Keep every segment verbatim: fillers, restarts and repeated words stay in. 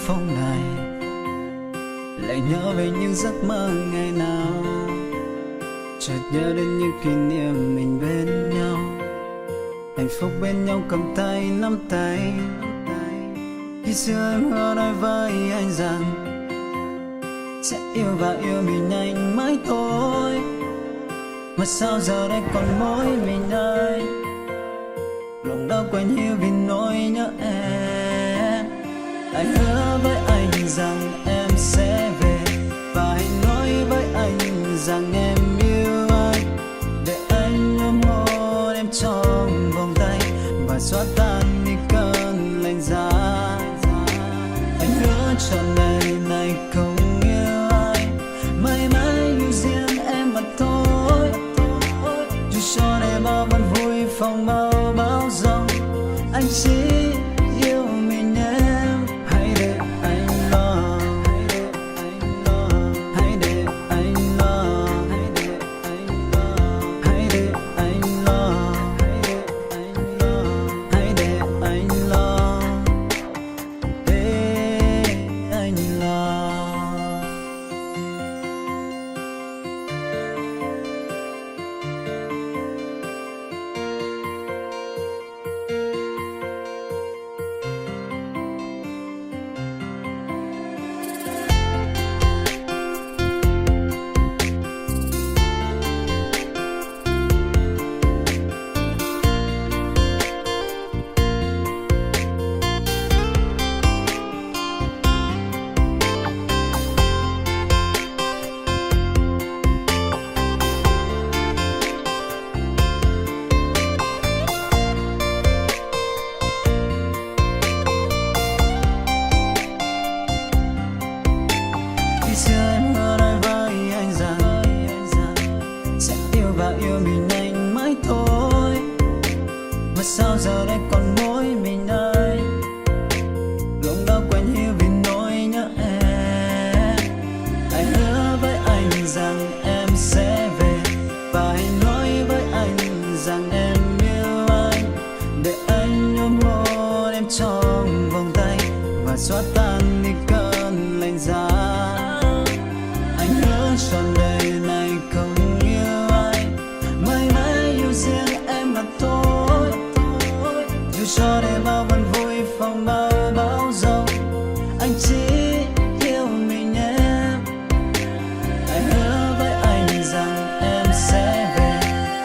Phone này, lại nhớ về những giấc mơ ngày nào, chợt nhớ đến những kỷ niệm mình bên nhau. Hạnh phúc bên nhau cầm tay nắm tay. Khi xưa em hứa nói với anh rằng sẽ yêu và yêu mình anh mãi thôi. Mà sao giờ đây còn mỗi mình anh lòng đau quên hiu vì nỗi nhớ em. Anh hứa với anh rằng em sẽ về, và hãy nói với anh rằng em yêu anh, để anh ôm hôn em trong vòng tay và xóa tan đi cơn lạnh giá. Anh hứa trọn đời này không yêu ai, mãi mãi yêu riêng em mà thôi. Dù cho đêm bao vẫn vui phong bao bão giông, anh chỉ yêu mình em. Hãy để anh lo, hãy để anh lo, hãy để anh lo, hãy để anh lo, hãy để anh lo, để anh lo. Khi xưa em hứa nói với anh rằng sẽ yêu và yêu mình anh mãi thôi. Mà sao giờ đây còn mỗi mình anh lòng đau quên hiu vì nỗi nhớ em. Hãy hứa với anh rằng em sẽ về, và hãy nói với anh rằng em yêu anh, để anh ôm hôn em trong vòng tay và xóa tan đi cơn lạnh giá. Anh hứa trọn đời này không yêu ai, mãi mãi yêu riêng em mà thôi. Dù cho đêm bao vẫn vui phong bao bão giông, anh chỉ yêu mình em. Hãy hứa với anh rằng em sẽ về,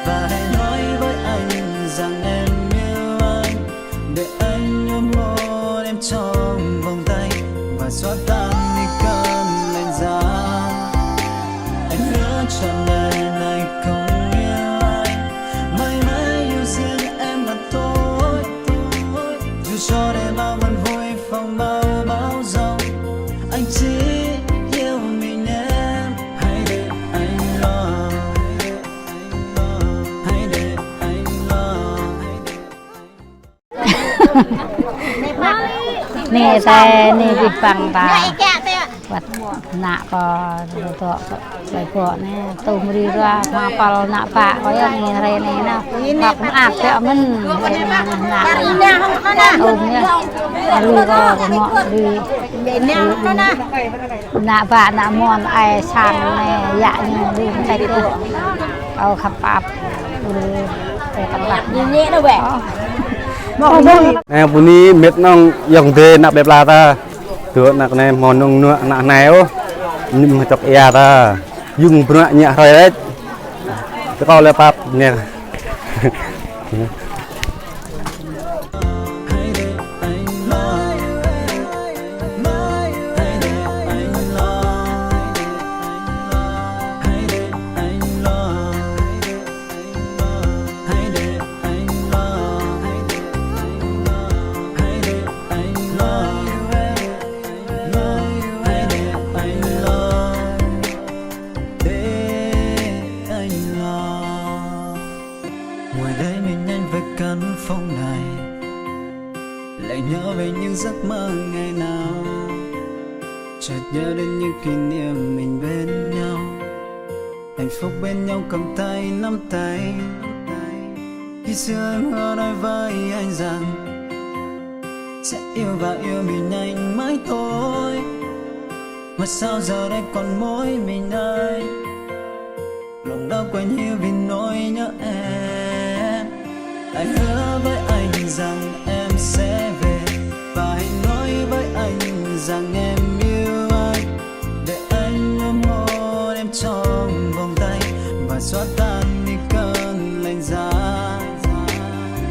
và hãy nói với anh rằng em yêu anh, để anh ôm hôn em trong vòng tay và xóa tan đi cơn lạnh giá. Anh hứa trọn đời này không yêu ai, mãi mãi yêu riêng em mà thôi. Dù cho đêm bao vẫn vui phong bao bão giông, anh chỉ yêu mình em. Hãy để anh lo, hãy để anh lo. Nê tê, nê bi păng ta. Wăt ană kâo, tơlơi pô anai, tŭ mơri rua, hmâo păl ană bă kâo yơh, nê hrơi anai nao. Pap mơak tĕ mơ̆n, ană. Ôm yơh. Hrơi kâo, kâo ngŏ hrơi. Ană bă, ană mon, ai sang anai, yă ñu đun tĕk yơh. Kâo khăp pap. Hrơi tơlơi pap. Anai, bơni mĕt nong yŏng dê ană plơi pla ta. Tŭ ană anai hmâo nong nuă ană anai ôh. Ñu hmâo čŏk ia ta. Yŭng bruă ñă hrơi đĕč. Tơkâo lĕ pap anai. Để anh lo. Ngoài đây mình anh với căn phòng này, lại nhớ về những giấc mơ ngày nào, chợt nhớ đến những kỷ niệm mình bên nhau. Hạnh phúc bên nhau cầm tay nắm tay. Khi xưa em hứa nói với anh rằng sẽ Yêu và yêu mình anh mãi thôi. Mà sao giờ đây còn mỗi mình anh? Lòng đau quên hiểu vì nỗi nhớ em. Hãy hứa với anh rằng em sẽ về. Và hãy nói với anh rằng em yêu anh. Để anh ôm hôn em trong vòng tay và xóa tan đi cơn lạnh giá.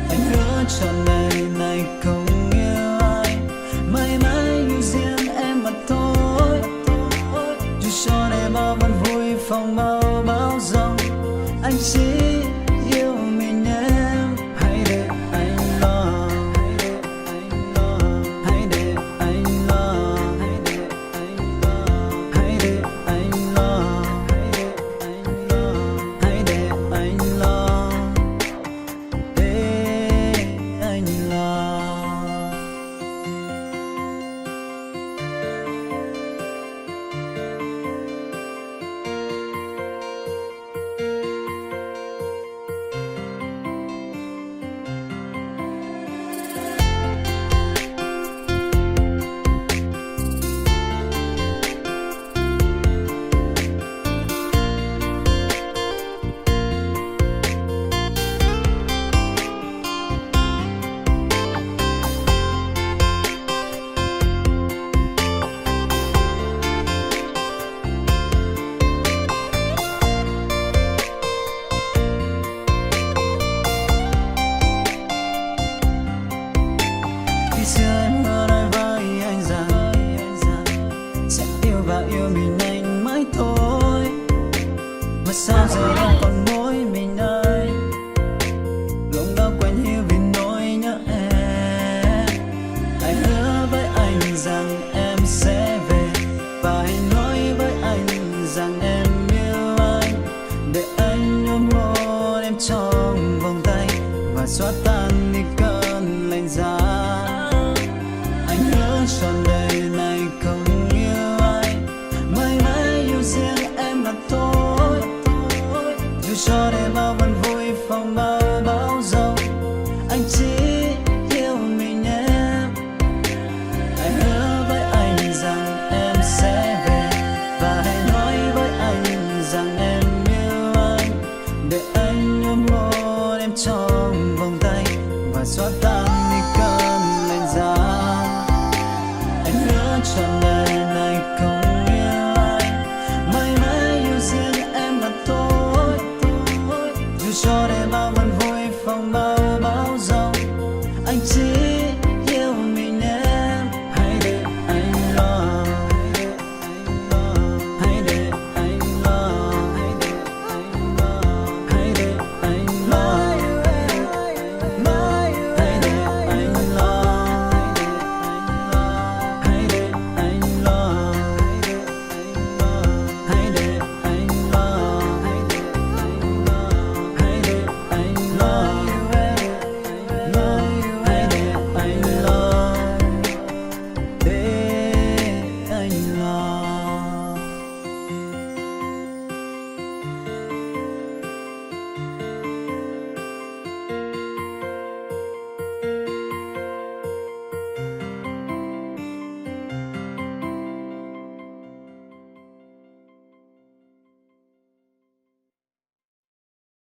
Anh hứa trọn đời này không yêu ai, mãi mãi yêu riêng em mà thôi. Dù cho đêm bao vẫn vui phong bao bão giông, anh chỉ yêu mình em. Hãy để anh lo, hãy để anh lo, hãy để anh lo, hãy để anh lo, hãy để anh lo, hãy để anh lo, để anh lo. Khi xưa em hứa nói với anh rằng sẽ yêu và yêu mình anh mãi thôi. Mà sao giờ đây còn mỗi mình anh?